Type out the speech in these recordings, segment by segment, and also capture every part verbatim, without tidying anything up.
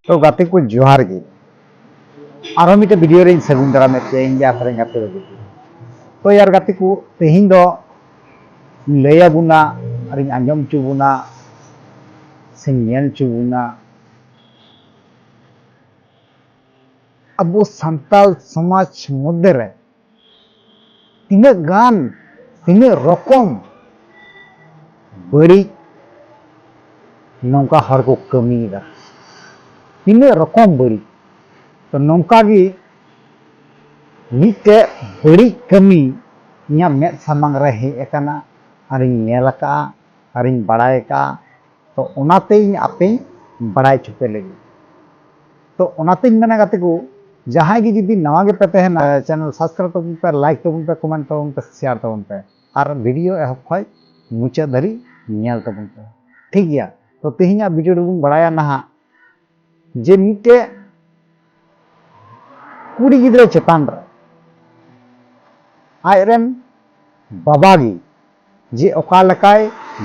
ᱛᱚ ᱜᱟᱛᱮ ᱠᱚ, ᱡᱚᱦᱟᱨ ᱜᱮ᱾ ᱟᱨᱦᱚᱸ ᱢᱤᱫᱴᱮᱱ ᱵᱷᱤᱰᱤᱭᱳ ᱨᱮᱧ ᱥᱟᱹᱜᱩᱱ ᱫᱟᱨᱟᱢᱮᱫ ᱯᱮᱭᱟ, ᱤᱧ ᱜᱮ ᱟᱯᱮ ᱨᱮᱱ ᱜᱟᱛᱮ ᱨᱚᱵᱤ᱾ ᱛᱚ ᱭᱟᱨ ᱜᱟᱛᱮ ᱠᱚ, ᱛᱮᱦᱮᱧ ᱫᱚ ᱤᱧ ᱞᱟᱹᱭ ᱟᱵᱚᱱᱟ ᱟᱨᱤᱧ ᱟᱸᱡᱚᱢ ᱦᱚᱪᱚ ᱵᱚᱱᱟ ᱥᱮᱧ ᱧᱮᱞ ᱦᱚᱪᱚ ᱵᱚᱱᱟ, ᱟᱵᱚ ᱥᱟᱱᱛᱟᱞ ᱥᱚᱢᱟᱡᱽ ᱢᱚᱫᱽᱫᱷᱮ ᱨᱮ ᱛᱤᱱᱟᱹᱜ ᱜᱟᱱ, ᱛᱤᱱᱟᱹᱜ ᱨᱚᱠᱚᱢ ᱵᱟᱹᱲᱤᱡ ᱱᱚᱝᱠᱟ ᱦᱚᱲ ᱠᱚ ᱠᱟᱹᱢᱤᱭᱮᱫᱟ, ᱛᱤᱱᱟᱹᱜ ᱨᱚᱠᱚᱢ ᱵᱟᱹᱲᱤᱡ᱾ ᱛᱚ ᱱᱚᱝᱠᱟ ᱜᱮ ᱢᱤᱫᱴᱮᱡ ᱵᱟᱹᱲᱤᱡ ᱠᱟᱹᱢᱤ ᱤᱧᱟᱹᱜ ᱢᱮᱫ ᱥᱟᱢᱟᱝ ᱨᱮ ᱦᱮᱡ ᱟᱠᱟᱱᱟ, ᱟᱨᱤᱧ ᱧᱮᱞ ᱟᱠᱟᱫᱼᱟ, ᱟᱨᱤᱧ ᱵᱟᱲᱟᱭ ᱟᱠᱟᱫᱼᱟ᱾ ᱛᱚ ᱚᱱᱟᱛᱮ ᱤᱧ ᱟᱯᱮᱧ ᱵᱟᱲᱟᱭ ᱦᱚᱪᱚ ᱯᱮ ᱞᱟᱹᱜᱤᱫ᱾ ᱛᱚ ᱚᱱᱟᱛᱮᱧ ᱢᱮᱱᱟ ᱜᱟᱛᱮ ᱠᱚ, ᱡᱟᱦᱟᱸᱭ ᱜᱮ ᱡᱩᱫᱤ ᱱᱟᱣᱟ ᱜᱮᱯᱮ ᱛᱟᱦᱮᱱᱟ, ᱪᱮᱱᱮᱞ ᱥᱟᱵᱥᱠᱨᱟᱭᱤᱵ ᱛᱟᱵᱚᱱ ᱯᱮ, ᱞᱟᱭᱤᱠ ᱛᱟᱵᱚᱱ ᱯᱮ, ᱠᱚᱢᱮᱱᱴ ᱛᱟᱵᱚᱱ ᱯᱮ, ᱥᱮᱭᱟᱨ ᱛᱟᱵᱚᱱ ᱯᱮ, ᱟᱨ ᱵᱷᱤᱰᱤᱭᱳ ᱮᱦᱚᱵ ᱠᱷᱚᱱ ᱢᱩᱪᱟᱹᱫ ᱫᱷᱟᱹᱨᱤᱡ ᱧᱮᱞ ᱛᱟᱵᱚᱱ ᱯᱮ᱾ ᱴᱷᱤᱠ ᱜᱮᱭᱟ, ᱛᱚ ᱛᱮᱦᱮᱧᱟᱜ ᱵᱷᱤᱰᱤᱭᱳ ᱨᱮᱵᱚᱱ ᱵᱟᱲᱟᱭᱟ ᱱᱟᱦᱟᱜ ᱡᱮ ᱢᱤᱫᱴᱮᱡ ᱠᱩᱲᱤ ᱜᱤᱫᱽᱨᱟᱹ ᱪᱮᱛᱟᱱ ᱨᱮ ᱟᱡᱨᱮᱱ ᱵᱟᱵᱟ ᱜᱮ ᱡᱮ ᱚᱠᱟ ᱞᱮᱠᱟᱭ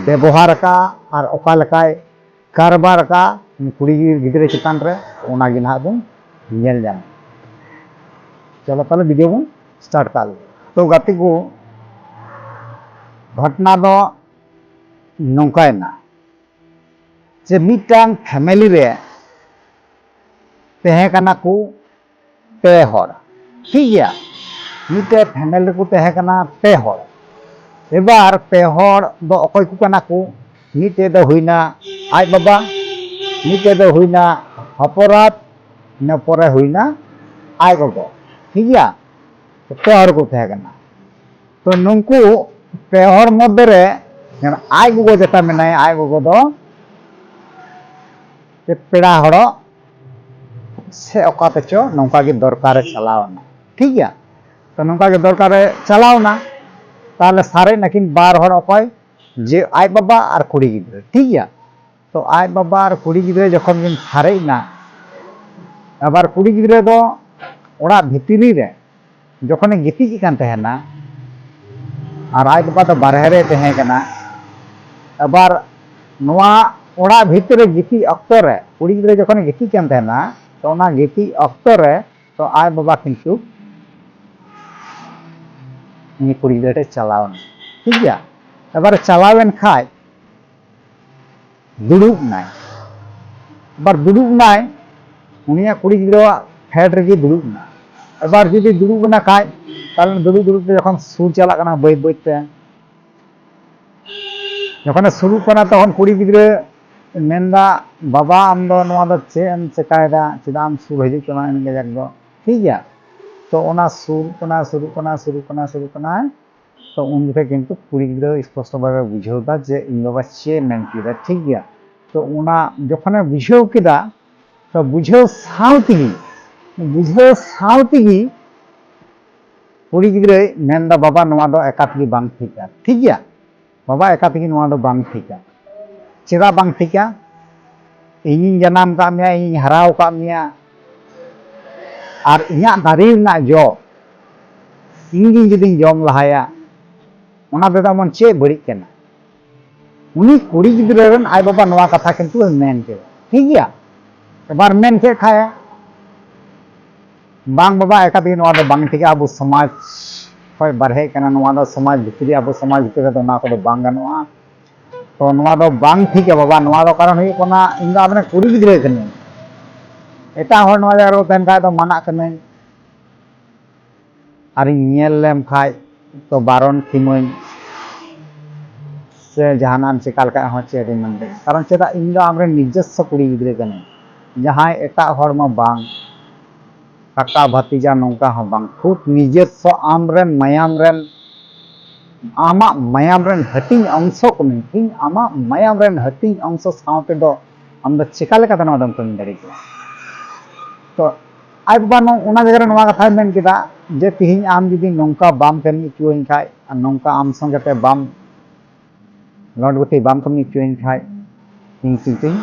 ᱵᱮᱵᱚᱦᱟᱨ ᱟᱠᱟᱫᱼᱟ ᱟᱨ ᱚᱠᱟ ᱞᱮᱠᱟᱭ ᱠᱟᱨᱵᱟᱨ ᱟᱠᱟᱫᱼᱟ ᱩᱱᱤ ᱠᱩᱲᱤ ᱜᱤᱫᱽᱨᱟᱹ ᱪᱮᱛᱟᱱ ᱨᱮ, ᱚᱱᱟ ᱜᱮ ᱱᱟᱦᱟᱜ ᱵᱚᱱ ᱧᱮᱞ ᱧᱟᱢᱟ᱾ ᱪᱚᱞᱚ ᱛᱟᱦᱞᱮ ᱵᱷᱤᱰᱤᱭᱳ ᱵᱚᱱ ᱥᱴᱟᱨᱴ ᱠᱟᱜ ᱞᱮᱜᱮ᱾ ᱛᱚ ᱜᱟᱛᱮ ᱠᱚ, ᱜᱷᱚᱴᱚᱱᱟ ᱫᱚ ᱱᱚᱝᱠᱟᱭᱮᱱᱟ ᱡᱮ ᱢᱤᱫᱴᱟᱝ ᱯᱷᱮᱢᱮᱞᱤ ᱨᱮ ᱛᱟᱦᱮᱸ ᱠᱟᱱᱟ ᱠᱚ ᱯᱮ ᱦᱚᱲ᱾ ᱴᱷᱤᱠ ᱜᱮᱭᱟ, ᱢᱤᱫᱴᱮᱡ ᱯᱷᱮᱢᱮᱞᱤ ᱨᱮᱠᱚ ᱛᱟᱦᱮᱸ ᱠᱟᱱᱟ ᱯᱮ ᱦᱚᱲ᱾ ᱮᱵᱟᱨ ᱯᱮ ᱦᱚᱲ ᱫᱚ ᱚᱠᱚᱭ ᱠᱚ ᱠᱟᱱᱟ ᱠᱚ? ᱢᱤᱫᱴᱮᱡ ᱫᱚ ᱦᱩᱭᱱᱟ ᱟᱡ ᱵᱟᱵᱟ, ᱢᱤᱫᱴᱮᱡ ᱫᱚ ᱦᱩᱭᱱᱟ ᱦᱚᱯᱚᱱ ᱮᱨᱟ, ᱤᱱᱟᱹ ᱯᱚᱨᱮ ᱦᱩᱭᱱᱟ ᱟᱡ ᱜᱚᱜᱚ᱾ ᱴᱷᱤᱠ ᱜᱮᱭᱟ, ᱯᱮ ᱦᱚᱲ ᱠᱚ ᱛᱟᱦᱮᱸ ᱠᱟᱱᱟ᱾ ᱛᱚ ᱱᱩᱠᱩ ᱯᱮ ᱦᱚᱲ ᱢᱚᱫᱽᱫᱷᱮ ᱨᱮ ᱟᱡ ᱜᱚᱜᱚ ᱡᱮᱴᱟ ᱢᱮᱱᱟᱭᱟ, ᱟᱡ ᱜᱚᱜᱚ ᱫᱚ ᱯᱮᱲᱟ ᱦᱚᱲᱚᱜ ᱥᱮ ᱚᱠᱟ ᱛᱮᱪᱚ ᱱᱚᱝᱠᱟ ᱜᱮ ᱫᱚᱨᱠᱟᱨᱮ ᱪᱟᱞᱟᱣ ᱮᱱᱟ᱾ ᱴᱷᱤᱠ ᱜᱮᱭᱟ, ᱛᱚ ᱱᱚᱝᱠᱟ ᱜᱮ ᱫᱚᱨᱠᱟᱨᱮ ᱪᱟᱞᱟᱣ ᱮᱱᱟ᱾ ᱛᱟᱦᱞᱮ ᱥᱟᱨᱮᱡ ᱱᱟᱹᱠᱤᱱ ᱵᱟᱨ ᱦᱚᱲ, ᱚᱠᱚᱭ? ᱡᱮ ᱟᱡ ᱵᱟᱵᱟ ᱟᱨ ᱠᱩᱲᱤ ᱜᱤᱫᱽᱨᱟᱹ᱾ ᱴᱷᱤᱠ ᱜᱮᱭᱟ, ᱛᱚ ᱟᱡ ᱵᱟᱵᱟ ᱟᱨ ᱠᱩᱲᱤ ᱜᱤᱫᱽᱨᱟᱹ ᱡᱚᱠᱷᱚᱱ ᱠᱤᱱ ᱥᱟᱨᱮᱡ ᱮᱱᱟ, ᱟᱵᱟᱨ ᱠᱩᱲᱤ ᱜᱤᱫᱽᱨᱟᱹ ᱫᱚ ᱚᱲᱟᱜ ᱵᱷᱤᱛᱨᱤ ᱨᱮ ᱡᱚᱠᱷᱚᱱᱮ ᱜᱤᱛᱤᱡ ᱠᱟᱱ ᱛᱟᱦᱮᱱᱟ, ᱟᱨ ᱟᱡ ᱵᱟᱵᱟ ᱫᱚ ᱵᱟᱨᱦᱮ ᱨᱮ ᱛᱟᱦᱮᱸ ᱠᱟᱱᱟ᱾ ᱟᱵᱟᱨ ᱱᱚᱣᱟ ᱚᱲᱟᱜ ᱵᱷᱤᱛᱨᱤ ᱨᱮ ᱜᱤᱛᱤᱡ ᱚᱠᱛᱚ ᱨᱮ, ᱠᱩᱲᱤ ᱜᱤᱫᱽᱨᱟᱹ ᱡᱚᱠᱷᱚᱱᱮ ᱜᱤᱛᱤᱡ ᱠᱟᱱ ᱛᱟᱦᱮᱱᱟ, ᱛᱚ ᱚᱱᱟ ᱜᱤᱛᱤᱡ ᱚᱠᱛᱚ ᱨᱮ ᱛᱚ ᱟᱡ ᱵᱟᱵᱟ ᱠᱤᱱᱛᱩ ᱩᱱᱤ ᱠᱩᱲᱤ ᱜᱤᱫᱽᱨᱟᱹ ᱴᱷᱮᱱ ᱪᱟᱞᱟᱣ ᱮᱱᱟ, ᱴᱷᱤᱠ ᱜᱮᱭᱟ᱾ ᱮᱵᱟᱨ ᱪᱟᱞᱟᱣ ᱮᱱ ᱠᱷᱟᱡ ᱫᱩᱲᱩᱵ ᱮᱱᱟᱭ, ᱮᱵᱟᱨ ᱫᱩᱲᱩᱵ ᱮᱱᱟᱭ, ᱩᱱᱤᱭᱟᱜ ᱠᱩᱲᱤ ᱜᱤᱫᱽᱨᱟᱹᱣᱟᱜ ᱯᱷᱮᱰ ᱨᱮᱜᱮ ᱫᱩᱲᱩᱵ ᱮᱱᱟ᱾ ᱮᱵᱟᱨ ᱡᱩᱫᱤ ᱫᱩᱲᱩᱵ ᱮᱱᱟ ᱠᱷᱟᱡ, ᱛᱟᱦᱞᱮ ᱫᱩᱲᱩᱵ ᱫᱩᱲᱩᱵ ᱛᱮ ᱡᱚᱠᱷᱚᱱ ᱥᱩᱨ ᱪᱟᱞᱟᱜ ᱠᱟᱱᱟ ᱵᱟᱹᱭ ᱵᱟᱹᱭ ᱛᱮ, ᱡᱚᱠᱷᱚᱱᱮ ᱥᱩᱨᱩᱜ ᱠᱟᱱᱟ, ᱛᱚᱠᱷᱚᱱ ᱠᱩᱲᱤ ᱜᱤᱫᱽᱨᱟᱹ ᱢᱮᱱᱫᱟ, "ᱵᱟᱵᱟ, ᱟᱢ ᱫᱚ ᱱᱚᱣᱟ ᱫᱚ ᱪᱮᱫ ᱮᱢ ᱪᱮᱠᱟᱭᱮᱫᱟ? ᱪᱮᱫᱟᱜ ᱮᱢ ᱥᱩᱨ ᱦᱤᱡᱩᱜ ᱠᱟᱱᱟ ᱤᱧ ᱠᱟᱡᱟᱠ ᱫᱚ?" ᱴᱷᱤᱠ ᱜᱮᱭᱟ? ᱛᱚ ᱚᱱᱟ ᱥᱩᱨᱩᱜ ᱠᱟᱱᱟ, ᱥᱩᱨᱩᱜ ᱠᱟᱱᱟ, ᱥᱩᱨᱩᱜ ᱠᱟᱱᱟ, ᱥᱩᱨᱩᱜ ᱠᱟᱱᱟ, ᱛᱚ ᱩᱱ ᱡᱚᱠᱷᱚᱱ ᱠᱤᱱᱛᱩ ᱠᱩᱲᱤ ᱜᱤᱫᱽᱨᱟᱹ ᱥᱯᱚᱥᱴᱚ ᱵᱷᱟᱵᱮ ᱵᱩᱡᱷᱟᱹᱣ ᱮᱫᱟ ᱡᱮ ᱤᱧ ᱵᱟᱵᱟ ᱪᱮᱫ ᱮ ᱢᱮᱱ ᱠᱮᱫᱟ, ᱴᱷᱤᱠ ᱜᱮᱭᱟ? ᱛᱚ ᱚᱱᱟ ᱡᱚᱠᱷᱚᱱᱮ ᱵᱩᱡᱷᱟᱹᱣ ᱠᱮᱫᱟ, ᱛᱚ ᱵᱩᱡᱷᱟᱹᱣ ᱥᱟᱶ ᱛᱮᱜᱮ, ᱵᱩᱡᱷᱟᱹᱣ ᱥᱟᱶ ᱛᱮᱜᱮ ᱠᱩᱲᱤ ᱜᱤᱫᱽᱨᱟᱹᱭ ᱢᱮᱱᱫᱟ, "ᱵᱟᱵᱟ, ᱱᱚᱣᱟ ᱫᱚ ᱮᱠᱟᱞ ᱛᱮᱜᱮ ᱵᱟᱝ ᱴᱷᱤᱠᱟ, ᱴᱷᱤᱠ ᱜᱮᱭᱟ? ᱵᱟᱵᱟ, ᱮᱠᱟᱞ ᱛᱮᱜᱮ ᱱᱚᱣᱟ ᱫᱚ ᱵᱟᱝ ᱴᱷᱤᱠᱟ᱾ ᱪᱮᱫᱟᱜ ᱵᱟᱝ ᱴᱷᱤᱠᱟ? ᱤᱧᱤᱧ ᱡᱟᱱᱟᱢ ᱟᱠᱟᱫ ᱢᱮᱭᱟ, ᱤᱧᱤᱧ ᱦᱟᱨᱟᱣ ᱟᱠᱟᱫ ᱢᱮᱭᱟ, ᱟᱨ ᱤᱧᱟᱹᱜ ᱫᱟᱨᱮ ᱨᱮᱱᱟᱜ ᱡᱚ ᱤᱧ ᱜᱤᱧ ᱡᱩᱫᱤᱧ ᱡᱚᱢ ᱞᱟᱦᱟᱭᱟ, ᱚᱱᱟ ᱛᱮᱫᱚ ᱮᱢᱚᱱ ᱪᱮᱫ ᱵᱟᱹᱲᱤᱡ ᱠᱟᱱᱟ?" ᱩᱱᱤ ᱠᱩᱲᱤ ᱜᱤᱫᱽᱨᱟᱹ ᱨᱮᱱ ᱟᱡ ᱵᱟᱵᱟ ᱱᱚᱣᱟ ᱠᱟᱛᱷᱟ ᱠᱤᱱᱛᱩ ᱢᱮᱱ ᱠᱮᱫᱟ, ᱴᱷᱤᱠ ᱜᱮᱭᱟ? ᱮᱵᱟᱨ ᱢᱮᱱ ᱠᱮᱫ ᱠᱷᱟᱡ, "ᱵᱟᱝ ᱵᱟᱵᱟ, ᱮᱠᱟᱞ ᱛᱮᱜᱮ ᱱᱚᱣᱟ ᱫᱚ ᱵᱟᱝ ᱴᱷᱤᱠᱟ, ᱟᱵᱚ ᱥᱚᱢᱟᱡᱽ ᱠᱷᱚᱡ ᱵᱟᱨᱦᱮ ᱠᱟᱱᱟ, ᱱᱚᱣᱟ ᱫᱚ ᱥᱚᱢᱟᱡᱽ ᱵᱷᱤᱛᱨᱤ, ᱟᱵᱚ ᱥᱚᱢᱟᱡᱽ ᱵᱷᱤᱛᱨᱤ ᱨᱮᱫᱚ ᱱᱚᱣᱟ ᱠᱚᱫᱚ ᱵᱟᱝ ᱜᱟᱱᱚᱜᱼᱟ, ᱛᱚ ᱱᱚᱣᱟ ᱫᱚ ᱵᱟᱝ ᱴᱷᱤᱠᱟ ᱵᱟᱵᱟ, ᱱᱚᱣᱟ ᱫᱚ ᱠᱟᱨᱚᱱ ᱦᱩᱭᱩᱜ ᱠᱟᱱᱟ ᱤᱧ ᱫᱚ ᱟᱵᱮᱱ ᱨᱮᱱ ᱠᱩᱲᱤ ᱜᱤᱫᱽᱨᱟᱹ ᱠᱟᱹᱱᱟᱹᱧ, ᱮᱴᱟᱜ ᱦᱚᱲ ᱱᱚᱣᱟ ᱡᱟᱭᱜᱟ ᱨᱮᱠᱚ ᱛᱟᱦᱮᱱ ᱠᱷᱟᱡ ᱫᱚ ᱢᱟᱱᱟᱜ ᱠᱟᱹᱱᱟᱹᱧ, ᱟᱨᱤᱧ ᱧᱮᱞ ᱞᱮᱢ ᱠᱷᱟᱡ ᱛᱚ ᱵᱟᱨᱚᱱ ᱠᱤᱢᱟᱹᱧ, ᱥᱮ ᱡᱟᱦᱟᱱᱟᱜ ᱮᱢ ᱪᱮᱠᱟ ᱞᱮᱠᱷᱟᱡ ᱦᱚᱸ ᱪᱮᱫ ᱤᱧ ᱢᱮᱱ ᱫᱟᱲᱮᱭᱟᱜᱼᱟ, ᱠᱟᱨᱚᱱ ᱪᱮᱫᱟᱜ, ᱤᱧ ᱫᱚ ᱟᱢᱨᱮᱱ ᱱᱤᱡᱚᱥᱥᱚ ᱠᱩᱲᱤ ᱜᱤᱫᱽᱨᱟᱹ ᱠᱟᱹᱱᱟᱹᱧ, ᱡᱟᱦᱟᱸᱭ ᱮᱴᱟᱜ ᱦᱚᱲ ᱢᱟ ᱵᱟᱝ, ᱠᱟᱠᱟ ᱵᱷᱟᱛᱤᱡᱟ ᱱᱚᱝᱠᱟ ᱦᱚᱸ ᱵᱟᱝ, ᱠᱷᱩᱫ ᱱᱤᱡᱚᱥᱥᱚ ᱟᱢᱨᱮᱱ ᱢᱟᱭᱟᱢ ᱨᱮᱱ, ᱟᱢᱟᱜ ᱢᱟᱭᱟᱢ ᱨᱮᱱ ᱦᱟᱹᱴᱤᱧ ᱚᱝᱥᱚ ᱠᱟᱹᱱᱟᱹᱧ ᱤᱧ, ᱟᱢᱟᱜ ᱢᱟᱭᱟᱢ ᱨᱮᱱ ᱦᱟᱹᱴᱤᱧ ᱚᱝᱥᱚ ᱥᱟᱶ ᱛᱮᱫᱚ ᱟᱢ ᱫᱚ ᱪᱮᱠᱟ ᱞᱮᱠᱟᱛᱮ ᱱᱚᱣᱟ ᱫᱚᱢ ᱠᱟᱹᱢᱤ ᱫᱟᱲᱮ ᱠᱮᱭᱟ?" ᱛᱚ ᱟᱡ ᱵᱟᱵᱟ ᱱᱚ-, ᱚᱱᱟ ᱡᱟᱭᱜᱟ ᱨᱮ ᱱᱚᱣᱟ ᱠᱟᱛᱷᱟᱭ ᱢᱮᱱ ᱠᱮᱫᱟ ᱡᱮ, "ᱛᱤᱦᱤᱧ ᱟᱢ ᱡᱩᱫᱤ ᱱᱚᱝᱠᱟ ᱵᱟᱢ ᱠᱟᱹᱢᱤ ᱦᱚᱪᱚᱣᱟᱹᱧ ᱠᱷᱟᱡ ᱟᱨ ᱱᱚᱝᱠᱟ ᱟᱢ ᱥᱚᱸᱜᱮ ᱛᱮ ᱵᱟᱢ ᱞᱚᱴ ᱜᱩᱴᱤ ᱵᱟᱢ ᱠᱟᱹᱢᱤ ᱦᱚᱪᱚᱣᱟᱹᱧ ᱠᱷᱟᱡ, ᱤᱧ ᱠᱤᱱᱛᱩᱧ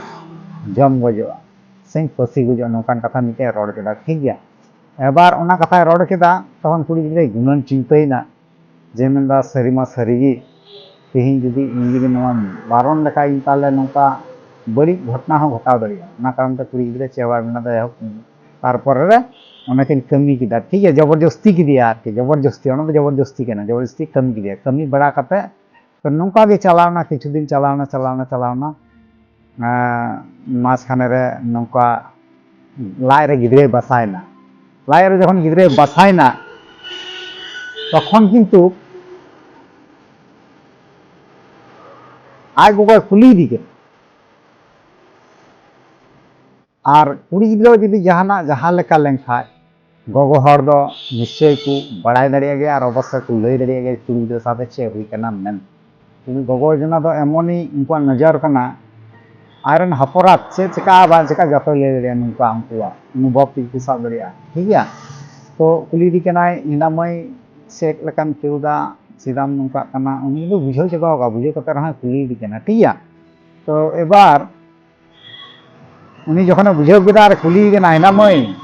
ᱡᱚᱢ ᱜᱚᱡᱚᱜᱼᱟ ᱥᱮᱧ ᱯᱷᱟᱹᱥᱤ ᱜᱚᱡᱚᱜᱼᱟ", ᱱᱚᱝᱠᱟᱱ ᱠᱟᱛᱷᱟ ᱢᱤᱫᱴᱮᱱ ᱨᱚᱲ ᱠᱮᱫᱟ, ᱴᱷᱤᱠ ᱜᱮᱭᱟ᱾ ᱮᱵᱟᱨ ᱚᱱᱟ ᱠᱟᱛᱷᱟᱭ ᱨᱚᱲ ᱠᱮᱫᱟ, ᱛᱚᱠᱷᱚᱱ ᱠᱩᱲᱤ ᱜᱤᱫᱽᱨᱟᱹᱭ ᱜᱩᱱᱟᱹᱱ ᱪᱤᱱᱛᱟᱹᱭᱮᱱᱟ ᱡᱮ, ᱢᱮᱱᱫᱟ, "ᱥᱟᱹᱨᱤ ᱢᱟ ᱥᱟᱹᱨᱤ ᱜᱮ, ᱛᱮᱦᱮᱧ ᱡᱩᱫᱤ ᱤᱧ ᱡᱩᱫᱤ ᱱᱚᱣᱟ ᱵᱟᱨᱚᱱ ᱞᱮᱠᱷᱟᱡ ᱤᱧ, ᱛᱟᱦᱞᱮ ᱱᱚᱝᱠᱟ ᱵᱟᱹᱲᱤᱡ ᱜᱷᱚᱴᱚᱱᱟ ᱦᱚᱸ ᱜᱷᱚᱴᱟᱣ ᱫᱟᱲᱮᱭᱟᱜᱼᱟ᱾ ᱚᱱᱟ ᱠᱟᱨᱚᱱ ᱛᱮ ᱠᱩᱲᱤ ᱜᱤᱫᱽᱨᱟᱹ ᱪᱮᱫ ᱦᱚᱸ ᱵᱟᱭ ᱢᱮᱱᱟ, ᱡᱟᱭᱦᱳᱠ, ᱛᱟᱨᱯᱚᱨᱮ ᱨᱮ ᱚᱱᱟ ᱠᱤᱱ ᱠᱟᱹᱢᱤ ᱠᱮᱫᱟ, ᱴᱷᱤᱠ ᱜᱮᱭᱟ, ᱡᱚᱵᱚᱨᱡᱚᱥᱛᱤ ᱠᱮᱫᱮᱭᱟ ᱟᱨᱠᱤ, ᱡᱚᱵᱚᱨᱡᱚᱥᱛᱤ, ᱚᱱᱟ ᱫᱚ ᱡᱚᱵᱚᱨᱡᱚᱥᱛᱤ ᱠᱟᱱᱟ, ᱡᱚᱵᱚᱨᱡᱚᱥᱛᱤ ᱠᱟᱹᱢᱤ ᱠᱮᱫᱮᱭᱟ᱾ ᱠᱟᱹᱢᱤ ᱵᱟᱲᱟ ᱠᱟᱛᱮ ᱛᱚ ᱱᱚᱝᱠᱟ ᱜᱮ ᱪᱟᱞᱟᱣᱱᱟ, ᱠᱤᱪᱷᱩ ᱫᱤᱱ ᱪᱟᱞᱟᱣᱱᱟ, ᱪᱟᱞᱟᱣᱱᱟ, ᱪᱟᱞᱟᱣᱱᱟ᱾ ᱮᱸ, ᱢᱟᱥ ᱠᱷᱟᱱᱮ ᱨᱮ ᱱᱚᱝᱠᱟ ᱞᱟᱡ ᱨᱮ ᱜᱤᱫᱽᱨᱟᱹᱭ ᱵᱟᱥᱟᱭᱮᱱᱟ᱾ ᱞᱟᱡ ᱨᱮ ᱡᱚᱠᱷᱚᱱ ᱜᱤᱫᱽᱨᱟᱹᱭ ᱵᱟᱥᱟᱭᱮᱱᱟ, ᱛᱚᱠᱷᱚᱱ ᱠᱤᱱᱛᱩ ᱟᱡ ᱜᱚᱜᱚᱭ ᱠᱩᱞᱤᱭᱮᱫᱮ ᱠᱟᱱᱟ᱾ ᱟᱨ ᱠᱩᱲᱤ ᱜᱤᱫᱽᱨᱟᱹ ᱡᱩᱫᱤ ᱡᱟᱦᱟᱱᱟᱜ ᱡᱟᱦᱟᱸ ᱞᱮᱠᱟ ᱞᱮᱱᱠᱷᱟᱡ, ᱜᱚᱜᱚ ᱦᱚᱲ ᱫᱚ ᱱᱤᱥᱪᱚᱭ ᱠᱚ ᱵᱟᱲᱟᱭ ᱫᱟᱲᱮᱭᱟᱜ ᱜᱮᱭᱟ ᱟᱨ ᱚᱵᱚᱥᱥᱳᱭ ᱠᱚ ᱞᱟᱹᱭ ᱫᱟᱲᱮᱭᱟᱜ ᱜᱮᱭᱟ ᱠᱩᱲᱤ ᱜᱤᱫᱽᱨᱟᱹ ᱥᱟᱶᱛᱮ ᱪᱮᱫ ᱦᱩᱭ ᱠᱟᱱᱟ ᱢᱮᱱᱛᱮ᱾ ᱠᱩᱲᱤ ᱜᱚᱜᱚ ᱡᱚᱱᱟ ᱫᱚ ᱮᱢᱚᱱᱤ ᱩᱱᱠᱩᱣᱟᱜ ᱱᱚᱡᱚᱨ ᱠᱟᱱᱟ, ᱟᱡᱨᱮᱱ ᱦᱚᱯᱚᱨᱟᱛ ᱪᱮᱫ ᱪᱮᱠᱟ ᱵᱟᱝ ᱪᱮᱠᱟ ᱡᱚᱛᱚᱭ ᱞᱟᱹᱭ ᱫᱟᱲᱮᱭᱟᱜᱼᱟ, ᱱᱩᱠᱩᱣᱟᱜ ᱩᱱᱠᱩᱣᱟᱜ ᱚᱱᱩᱵᱷᱚᱵ ᱛᱮᱜᱮ ᱠᱚ ᱥᱟᱵ ᱫᱟᱲᱮᱭᱟᱜᱼᱟ, ᱴᱷᱤᱠ ᱜᱮᱭᱟ᱾ ᱛᱚ ᱠᱩᱞᱤᱭᱮᱫᱮ ᱠᱟᱱᱟᱭ, "ᱦᱮᱱᱟ ᱢᱟᱹᱭ, ᱪᱮᱫ ᱞᱮᱠᱟᱢ ᱟᱹᱭᱠᱟᱹᱣ ᱮᱫᱟ, ᱪᱮᱫᱟᱢ ᱱᱚᱝᱠᱟᱜ ᱠᱟᱱᱟ?" ᱩᱱᱤ ᱫᱚ ᱵᱩᱡᱷᱟᱹᱣ ᱪᱟᱵᱟ ᱟᱠᱟᱫ, ᱵᱩᱡᱷᱟᱹᱣ ᱠᱟᱛᱮ ᱨᱮᱦᱚᱸᱭ ᱠᱩᱞᱤᱭᱮᱫᱮ ᱠᱟᱱᱟ, ᱴᱷᱤᱠ ᱜᱮᱭᱟ᱾ ᱛᱚ ᱮᱵᱟᱨ ᱩᱱᱤ ᱡᱚᱠᱷᱚᱱᱮ ᱵᱩᱡᱷᱟᱹᱣ ᱠᱮᱫᱟ ᱟᱨ ᱠᱩᱞᱤᱭᱮ ᱠᱟᱱᱟ, "ᱦᱮᱱᱟ ᱢᱟᱹᱭ,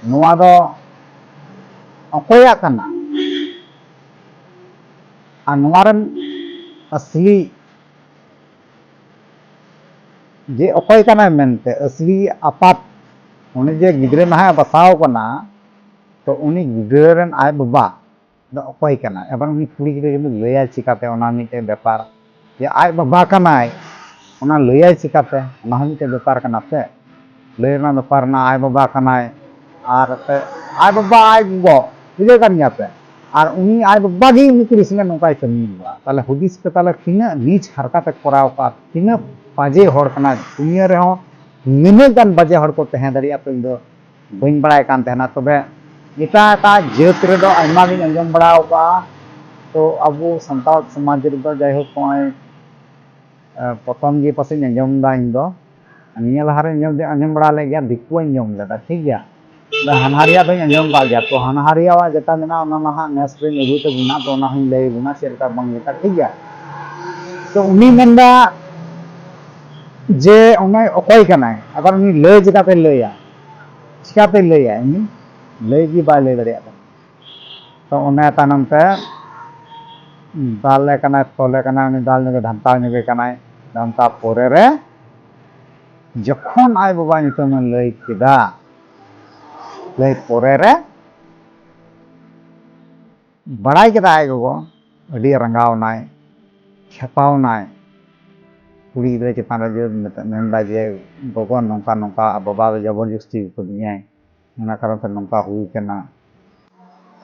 ᱱᱚᱣᱟ ᱫᱚ ᱚᱠᱚᱭᱟᱜ ᱠᱟᱱᱟ? ᱟᱨ ᱱᱚᱣᱟ ᱨᱮᱱ ᱟᱥᱞᱤ ᱡᱮ ᱚᱠᱚᱭ ᱠᱟᱱᱟᱭ ᱢᱮᱱᱛᱮ, ᱟᱥᱞᱤ ᱟᱯᱟᱛ, ᱩᱱᱤ ᱡᱮ ᱜᱤᱫᱽᱨᱟᱹ ᱱᱟᱦᱟᱜ ᱮ ᱵᱟᱥᱟᱣ ᱠᱟᱱᱟ, ᱛᱚ ᱩᱱᱤ ᱜᱤᱫᱽᱨᱟᱹ ᱨᱮᱱ ᱟᱡ ᱵᱟᱵᱟ ᱫᱚ ᱚᱠᱚᱭ ᱠᱟᱱᱟᱭ?" ᱮᱵᱚᱝ ᱩᱱᱤ ᱠᱩᱲᱤ ᱜᱤᱫᱽᱨᱟᱹ ᱠᱤᱱᱛᱩ ᱞᱟᱹᱭᱟᱭ ᱪᱤᱠᱟᱛᱮ, ᱚᱱᱟ ᱢᱤᱫᱴᱮᱡ ᱵᱮᱯᱟᱨ, ᱡᱮ ᱟᱡ ᱵᱟᱵᱟ ᱠᱟᱱᱟᱭ, ᱚᱱᱟ ᱞᱟᱹᱭᱟᱭ ᱪᱤᱠᱟᱛᱮ, ᱚᱱᱟ ᱦᱚᱸ ᱢᱤᱫᱴᱮᱡ ᱵᱮᱯᱟᱨ ᱠᱟᱱᱟ ᱥᱮ᱾ ᱞᱟᱹᱭ ᱨᱮᱱᱟᱜ ᱵᱮᱯᱟᱨ ᱨᱮᱱᱟᱜ, ᱟᱡ ᱵᱟᱵᱟ ᱠᱟᱱᱟᱭ, ᱟᱨ ᱮᱱᱛᱮᱫ ᱟᱡ ᱵᱟᱵᱟ ᱟᱡ ᱜᱚᱜᱚ, ᱵᱩᱡᱷᱟᱹᱣ ᱠᱟᱱ ᱜᱮᱭᱟ ᱯᱮ᱾ ᱟᱨ ᱩᱱᱤ ᱟᱡ ᱵᱟᱵᱟ ᱜᱮ ᱩᱱᱤ ᱠᱩᱲᱤ ᱥᱚᱸᱜᱮ ᱱᱚᱝᱠᱟᱭ ᱠᱟᱹᱢᱤ ᱠᱟᱫᱟ᱾ ᱛᱟᱦᱞᱮ ᱦᱩᱫᱤᱥ ᱯᱮ, ᱛᱟᱦᱞᱮ ᱛᱤᱱᱟᱹᱜ ᱱᱤᱪ ᱦᱟᱨᱠᱟᱛ ᱮ ᱠᱚᱨᱟᱣ ᱠᱟᱫ, ᱛᱤᱱᱟᱹᱜ ᱵᱟᱡᱮ ᱦᱚᱲ ᱠᱟᱱᱟᱭ᱾ ᱫᱩᱱᱤᱭᱟᱹ ᱨᱮᱦᱚᱸ ᱱᱤᱱᱟᱹᱜ ᱜᱟᱱ ᱵᱟᱡᱮ ᱦᱚᱲ ᱠᱚ ᱛᱟᱦᱮᱸ ᱫᱟᱲᱮᱭᱟᱜᱼᱟ ᱛᱚ, ᱤᱧ ᱫᱚ ᱵᱟᱹᱧ ᱵᱟᱲᱟᱭ ᱠᱟᱱ ᱛᱟᱦᱮᱱᱟ᱾ ᱛᱚᱵᱮ ᱮᱴᱟᱜ ᱮᱴᱟᱜ ᱡᱟᱹᱛ ᱨᱮᱫᱚ ᱟᱭᱢᱟ ᱜᱤᱧ ᱟᱸᱡᱚᱢ ᱵᱟᱲᱟ ᱟᱠᱟᱫᱼᱟ᱾ ᱛᱚ ᱟᱵᱚ ᱥᱟᱱᱛᱟᱲ ᱥᱚᱢᱟᱡᱽ ᱨᱮᱫᱚ ᱡᱟᱭᱦᱳᱠ ᱱᱚᱜᱼᱚᱭ, ᱮ, ᱯᱨᱚᱛᱷᱚᱢ ᱜᱮ ᱯᱟᱥᱮᱡ ᱟᱸᱡᱚᱢ ᱮᱫᱟ ᱤᱧ ᱫᱚ᱾ ᱱᱤᱭᱟᱹ ᱞᱟᱦᱟᱨᱮ ᱟᱸᱡᱚᱢ, ᱟᱸᱡᱚᱢ ᱵᱟᱲᱟ ᱞᱮᱫ ᱜᱮᱭᱟ, ᱫᱤᱠᱩᱣᱟᱜ ᱟᱸᱡᱚᱢ ᱞᱮᱫᱟ, ᱴᱷᱤᱠ ᱜᱮᱭᱟ᱾ ᱟᱫᱚ ᱦᱟᱱᱦᱟᱨᱤᱭᱟᱜ ᱫᱚᱧ ᱟᱸᱡᱚᱢ ᱠᱟᱜ ᱜᱮᱭᱟ᱾ ᱛᱚ ᱦᱟᱱᱦᱟᱨᱤᱭᱟᱣᱟᱜ ᱡᱮᱴᱟ ᱢᱮᱱᱟᱜᱼᱟ, ᱚᱱᱟ ᱢᱟ ᱦᱟᱸᱜ ᱱᱮᱥ ᱨᱤᱧ ᱟᱹᱜᱩᱭ ᱛᱟᱵᱚᱱᱟ, ᱛᱚ ᱚᱱᱟ ᱦᱚᱸᱧ ᱞᱟᱹᱭ ᱟᱵᱚᱱᱟ ᱪᱮᱫ ᱞᱮᱠᱟ ᱵᱟᱝ ᱞᱮᱠᱟ, ᱴᱷᱤᱠ ᱜᱮᱭᱟ᱾ ᱛᱚ ᱩᱱᱤ ᱢᱮᱱᱫᱟ ᱡᱮ ᱚᱱᱮ ᱚᱠᱚᱭ ᱠᱟᱱᱟᱭ, ᱟᱵᱟᱨ ᱩᱱᱤ ᱞᱟᱹᱭ ᱪᱮᱠᱟᱛᱮ ᱞᱟᱹᱭᱟ, ᱪᱮᱠᱟᱛᱮ ᱞᱟᱹᱭᱟ, ᱩᱱᱤ ᱞᱟᱹᱭ ᱜᱮ ᱵᱟᱭ ᱞᱟᱹᱭ ᱫᱟᱲᱮᱭᱟᱜ ᱠᱟᱱᱟ᱾ ᱛᱚ ᱚᱱᱮ ᱛᱟᱭᱱᱚᱢ ᱛᱮ ᱫᱟᱞᱮ ᱠᱟᱱᱟᱭ, ᱛᱚᱞᱮ ᱠᱟᱱᱟᱭ, ᱩᱱᱤ ᱫᱟᱞ ᱧᱚᱜᱮ ᱫᱷᱟᱱᱛᱟᱣ ᱧᱚᱜᱮ ᱠᱟᱱᱟᱭ᱾ ᱫᱷᱟᱱᱛᱟᱣ ᱯᱚᱨᱮ ᱨᱮ ᱡᱚᱠᱷᱚᱱ ᱟᱡ ᱵᱟᱵᱟ ᱧᱩᱛᱩᱢᱮ ᱞᱟᱹᱭ ᱠᱮᱫᱟ, ᱞᱟᱹᱭ ᱯᱚᱨᱮ ᱨᱮ ᱵᱟᱲᱟᱭ ᱠᱮᱫᱟ ᱟᱡ ᱜᱚᱜᱚ, ᱟᱹᱰᱤ ᱨᱟᱸᱜᱟᱣ ᱱᱟᱭ, ᱠᱷᱮᱯᱟᱣ ᱱᱟᱭ᱾ ᱠᱩᱲᱤ ᱜᱤᱫᱽᱨᱟᱹ ᱪᱮᱛᱟᱱ ᱨᱮ ᱡᱮ ᱢᱮᱛᱟ-, ᱢᱮᱱᱫᱟ ᱡᱮ, "ᱜᱚᱜᱚ, ᱱᱚᱝᱠᱟ ᱱᱚᱝᱠᱟ ᱵᱟᱵᱟ ᱫᱚ ᱡᱚᱵᱚᱨ ᱡᱚᱥᱛᱤ ᱠᱟᱫᱤᱧᱟᱭ, ᱚᱱᱟ ᱠᱟᱨᱚᱱ ᱛᱮ ᱱᱚᱝᱠᱟ ᱦᱩᱭ ᱠᱟᱱᱟ᱾"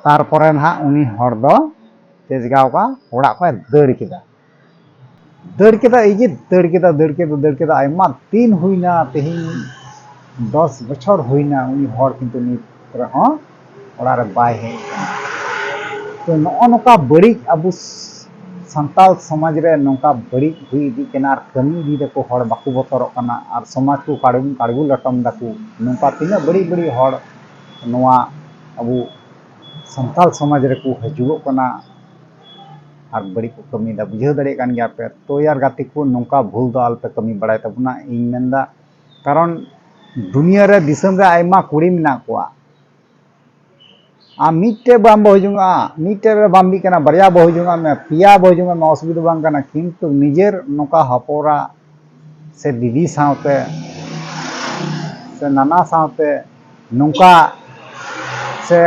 ᱛᱟᱨᱯᱚᱨᱮ ᱱᱟᱦᱟᱜ ᱩᱱᱤ ᱦᱚᱲ ᱫᱚ ᱪᱮᱫ ᱪᱤᱠᱟᱹᱣ ᱠᱟᱜᱼᱟ? ᱚᱲᱟᱜ ᱠᱷᱚᱱ ᱫᱟᱹᱲ ᱠᱮᱫᱟ᱾ ᱫᱟᱹᱲ ᱠᱮᱫᱟ, ᱮᱭ ᱡᱮ ᱫᱟᱹᱲ ᱠᱮᱫᱟ, ᱫᱟᱹᱲ ᱠᱮᱫᱟ, ᱫᱟᱹᱲ ᱠᱮᱫᱟ, ᱟᱭᱢᱟ ᱫᱤᱱ ᱦᱩᱭᱱᱟ, ᱛᱮᱦᱮᱧ ᱫᱚᱥ ᱵᱚᱪᱷᱚᱨ ᱦᱩᱭᱱᱟ, ᱩᱱᱤ ᱦᱚᱲ ᱠᱤᱱᱛᱩ ᱱᱤᱛ ᱨᱮᱦᱚᱸ ᱚᱲᱟᱜ ᱨᱮ ᱵᱟᱭ ᱦᱮᱡ ᱟᱠᱟᱱᱟ᱾ ᱛᱚ, ᱱᱚᱜᱼᱚ ᱱᱚᱝᱠᱟ ᱵᱟᱹᱲᱤᱡ ᱟᱵᱚ ᱥᱟᱱᱛᱟᱲ ᱥᱚᱢᱟᱡᱽ ᱨᱮ ᱱᱚᱝᱠᱟ ᱵᱟᱹᱲᱤᱡ ᱦᱩᱭ ᱤᱫᱤᱜ ᱠᱟᱱᱟ ᱟᱨ ᱠᱟᱹᱢᱤ ᱤᱫᱤᱭ ᱫᱟᱠᱚ, ᱦᱚᱲ ᱵᱟᱠᱚ ᱵᱚᱛᱚᱨᱚᱜ ᱠᱟᱱᱟ ᱟᱨ ᱥᱚᱢᱟᱡᱽ ᱠᱚ ᱠᱟᱲ-, ᱠᱟᱲᱜᱩ ᱞᱚᱴᱚᱢ ᱫᱟᱠᱚ᱾ ᱱᱚᱝᱠᱟ ᱛᱤᱱᱟᱹᱜ ᱵᱟᱹᱲᱤᱡ ᱵᱟᱹᱲᱤᱡ ᱦᱚᱲ ᱱᱚᱣᱟ ᱟᱵᱚ ᱥᱟᱱᱛᱟᱲ ᱥᱚᱢᱟᱡᱽ ᱨᱮᱠᱚ ᱦᱤᱡᱩᱜᱚᱜ ᱠᱟᱱᱟ ᱟᱨ ᱵᱟᱹᱲᱤᱡ ᱠᱚ ᱠᱟᱹᱢᱤᱭᱮᱫᱟ᱾ ᱵᱩᱡᱷᱟᱹᱣ ᱫᱟᱲᱮᱭᱟᱜ ᱠᱟᱱ ᱜᱮᱭᱟ ᱯᱮ᱾ ᱛᱚ ᱭᱟᱨ ᱜᱟᱛᱮ ᱠᱚ, ᱱᱚᱝᱠᱟ ᱵᱷᱩᱞ ᱫᱚ ᱟᱞᱚᱯᱮ ᱠᱟᱹᱢᱤ ᱵᱟᱲᱟᱭ ᱛᱟᱵᱚᱱᱟ, ᱤᱧ ᱢᱮᱱᱫᱟ᱾ ᱠᱟᱨᱚᱱ ᱫᱩᱱᱤᱭᱟᱹ ᱨᱮ, ᱫᱤᱥᱚᱢ ᱨᱮ ᱟᱭᱢᱟ ᱠᱩᱲᱤ ᱢᱮᱱᱟᱜ ᱠᱚᱣᱟ, ᱟᱢ ᱢᱤᱫᱴᱮᱡ ᱵᱟᱢ ᱵᱟᱹᱦᱩ ᱡᱚᱝᱟᱜᱼᱟ, ᱢᱤᱫᱴᱮᱡ ᱨᱮ ᱵᱟᱢ ᱵᱤᱜ ᱠᱟᱱᱟ, ᱵᱟᱨᱭᱟ ᱵᱟᱹᱦᱩ ᱡᱚᱝᱟᱜ ᱢᱮ, ᱯᱮᱭᱟ ᱵᱟᱹᱦᱩ ᱡᱚᱝᱟᱜ ᱢᱮ, ᱚᱥᱩᱵᱤᱫᱷᱟ ᱵᱟᱝ ᱠᱟᱱᱟ᱾ ᱠᱤᱱᱛᱩ ᱱᱤᱡᱮᱨ ᱱᱚᱝᱠᱟ ᱦᱚᱯᱚᱨᱟ ᱥᱮ ᱫᱤᱫᱤ ᱥᱟᱶᱛᱮ ᱥᱮ ᱱᱟᱱᱟ ᱥᱟᱶᱛᱮ ᱱᱚᱝᱠᱟ ᱥᱮ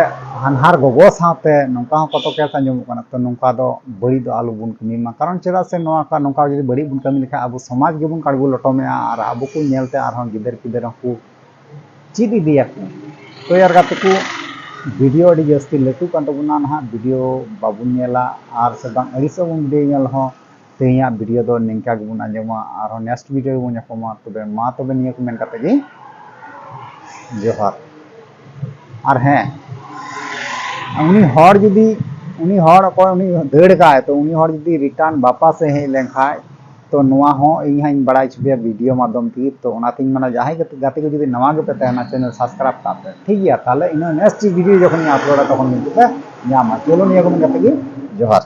ᱦᱟᱱᱦᱟᱨ ᱜᱚᱜᱚ ᱥᱟᱶᱛᱮ ᱱᱚᱝᱠᱟ ᱦᱚᱸ ᱠᱚᱛᱚ ᱠᱮᱥ ᱟᱸᱡᱚᱢᱚᱜ ᱠᱟᱱᱟ᱾ ᱛᱚ, ᱱᱚᱝᱠᱟ ᱫᱚ ᱵᱟᱹᱲᱤᱡ ᱫᱚ ᱟᱞᱚ ᱵᱚᱱ ᱠᱟᱹᱢᱤ ᱢᱟ, ᱠᱟᱨᱚᱱ ᱪᱮᱫᱟᱜ ᱥᱮ ᱱᱚᱣᱟ ᱠᱟ-, ᱱᱚᱝᱠᱟ ᱡᱩᱫᱤ ᱵᱟᱹᱲᱤᱡ ᱵᱚᱱ ᱠᱟᱹᱢᱤ ᱞᱮᱠᱷᱟᱱ ᱟᱵᱚ ᱥᱚᱢᱟᱡᱽ ᱜᱮᱵᱚᱱ ᱠᱟᱲᱜᱩ ᱞᱚᱴᱚᱢᱮᱜᱼᱟ ᱟᱨ ᱟᱵᱚ ᱠᱚ ᱧᱮᱞᱛᱮ ᱟᱨᱦᱚᱸ ᱜᱤᱫᱟᱹᱨ ᱯᱤᱫᱟᱹᱨ ᱦᱚᱸᱠᱚ ᱪᱮᱫ ᱤᱫᱤᱭᱟᱠᱚ᱾ ᱛᱚ ᱭᱟᱨ ᱜᱟᱛᱮ ᱠᱚ, ᱵᱷᱤᱰᱤᱭᱳ ᱟᱹᱰᱤ ᱡᱟᱹᱥᱛᱤ ᱞᱟᱹᱴᱩᱜ ᱠᱟᱱ ᱛᱟᱵᱚᱱᱟ ᱱᱟᱦᱟᱜ, ᱵᱷᱤᱰᱤᱭᱳ ᱵᱟᱵᱚᱱ ᱧᱮᱞᱟ ᱟᱨ ᱥᱮ ᱵᱟᱝ ᱟᱹᱲᱤᱥᱚᱜ ᱟᱵᱚᱱ ᱵᱷᱤᱰᱤᱭᱳ ᱧᱮᱞ ᱦᱚᱸ᱾ ᱛᱮᱦᱮᱧᱟᱜ ᱵᱷᱤᱰᱤᱭᱳ ᱫᱚ ᱱᱤᱝᱠᱟ ᱜᱮᱵᱚᱱ ᱟᱸᱡᱚᱢᱟ, ᱟᱨᱦᱚᱸ ᱱᱮᱠᱥᱴ ᱵᱷᱤᱰᱤᱭᱳ ᱨᱮᱵᱚᱱ ᱧᱟᱯᱟᱢᱟ᱾ ᱛᱚᱵᱮ ᱢᱟ ᱛᱚᱵᱮ ᱱᱤᱭᱟᱹ ᱠᱚ ᱢᱮᱱ ᱠᱟᱛᱮ ᱜᱮ ᱡᱚᱦᱟᱨ᱾ ᱟᱨ ᱦᱮᱸ, ᱩᱱᱤ ᱦᱚᱲ ᱡᱩᱫᱤ, ᱩᱱᱤ ᱦᱚᱲ ᱚᱠᱚᱭ ᱩᱱᱤ ᱫᱟᱹᱲ ᱠᱟᱜᱼᱟᱭ, ᱛᱚ ᱩᱱᱤ ᱦᱚᱲ ᱡᱩᱫᱤ ᱨᱤᱴᱟᱨᱱ ᱵᱟᱯᱟᱥ ᱮ ᱦᱮᱡ ᱞᱮᱱᱠᱷᱟᱡ, ᱛᱚ ᱱᱚᱣᱟ ᱦᱚᱸ ᱤᱧ ᱦᱟᱸᱜ ᱤᱧ ᱵᱟᱲᱟᱭ ᱦᱚᱪᱚ ᱯᱮᱭᱟ ᱵᱷᱤᱰᱤᱭᱳ ᱢᱟᱫᱽᱫᱷᱚᱢ ᱛᱮᱜᱮ᱾ ᱛᱚ ᱚᱱᱟᱛᱤᱧ ᱢᱮᱱᱟ, ᱡᱟᱦᱟᱸᱭ ᱜᱟᱛᱮ, ᱜᱟᱛᱮ ᱠᱚ ᱡᱩᱫᱤ ᱱᱟᱣᱟ ᱜᱮᱯᱮ ᱛᱟᱦᱮᱱᱟ, ᱪᱮᱱᱮᱞ ᱥᱟᱵᱥᱠᱨᱟᱭᱤᱵ ᱠᱟᱜ ᱯᱮ, ᱴᱷᱤᱠ ᱜᱮᱭᱟ? ᱛᱟᱦᱞᱮ ᱤᱱᱟᱹ ᱱᱮᱠᱥᱴ ᱵᱷᱤᱰᱤᱭᱳ ᱡᱚᱠᱷᱚᱱ ᱤᱧ ᱟᱯᱞᱳᱰᱟ, ᱛᱚᱠᱷᱚᱱ ᱠᱤᱱᱛᱩ ᱯᱮ ᱧᱟᱢᱟ᱾ ᱪᱚᱞᱚ, ᱱᱤᱭᱟᱹ ᱠᱚ ᱢᱮᱱ ᱠᱟᱛᱮ ᱜᱮ ᱡᱚᱦᱟᱨ᱾